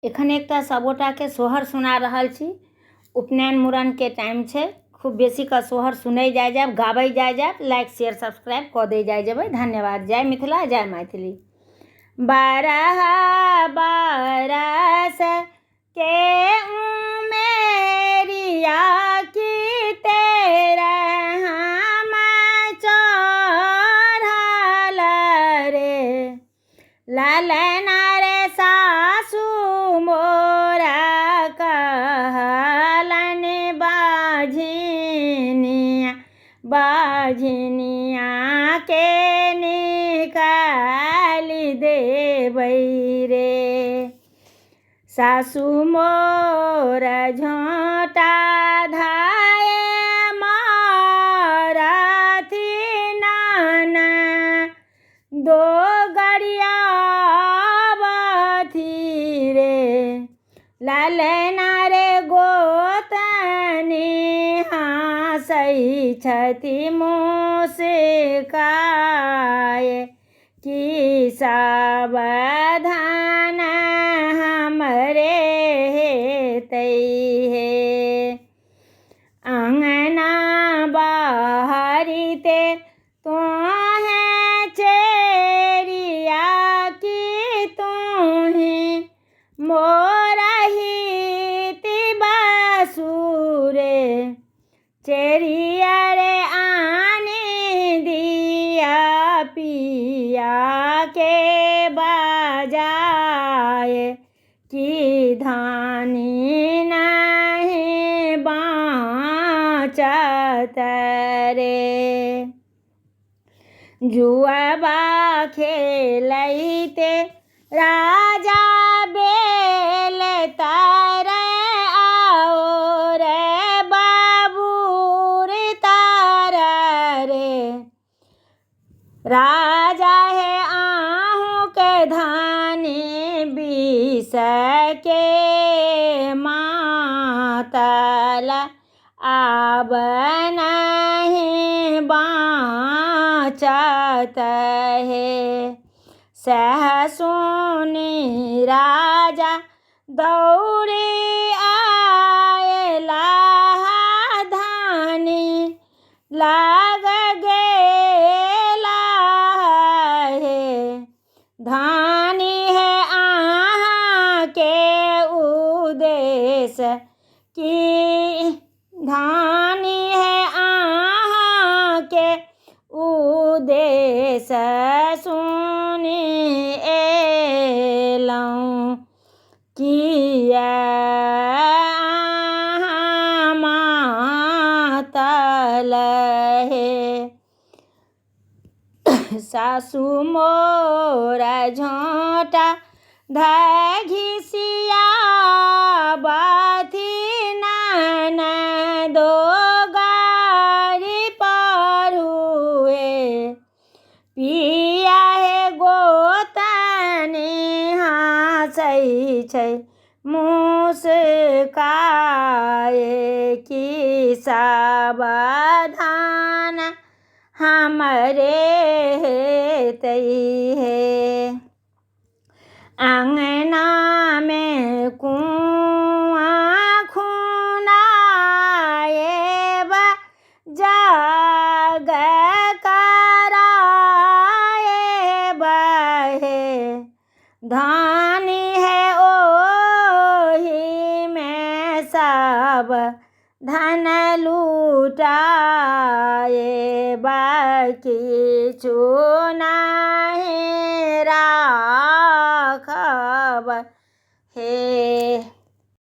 एखन एकटा सभगोटाके सोहर सुना रहल छी। उपनयन मुड़नके टाइम छै, खूब बेसी कऽ सोहर सुनै जाइ जायब, गाबै जाइ जायब। लाइक शेयर सब्सक्राइब कऽ दै जाइ जेबै। धन्यवाद। जय मिथिला, जय मैथिली। 12 बरस के उमेरिया की तेरा हम चढ़ल रे, ललना रे सासु मोरा कहलनि बाझिनिया, बाझिनिया के निकालि देबै रे। सासु मोर झोँटा धाए मारथि नाना दो गरियाबथि रे, ललना रे गोतनी हँसै छथि मुस्काए की सावधान हमरे हेतै हे। अङ्गना बहरिते तोहें चेरिया की तोहें मोरहिति बसुरे, चेरिया रे आने दिया पिया के बजाए की धानी नहीं बाँचत रे। जुआबा खेलैते राजा बेल तर आओ रे बाबूर तर रे, राजा हे आहूँ के धानी विष के मातल आब नहीं बाँचत हे। सएह सुनि राजा दौड़ि आयला धानी लग गेला हे, धानी हे अहाँके उदेश की, धानी हे अहाँके उदेश सुनि एलहुँ किया अहाँ मातल हे। सासु मोरा झोँटा धय घिसियाबथि नाना दो गारि पढ़ुए, पिया हे गोतनी हँसै छै मुस्काए की सावधान हमरे हेतै हे। अङ्गनामे कुआँ खुनाएब जग कराएब हे, धानी हे ओहिमे सब धन लुटाएब किछु नहि राखब हे।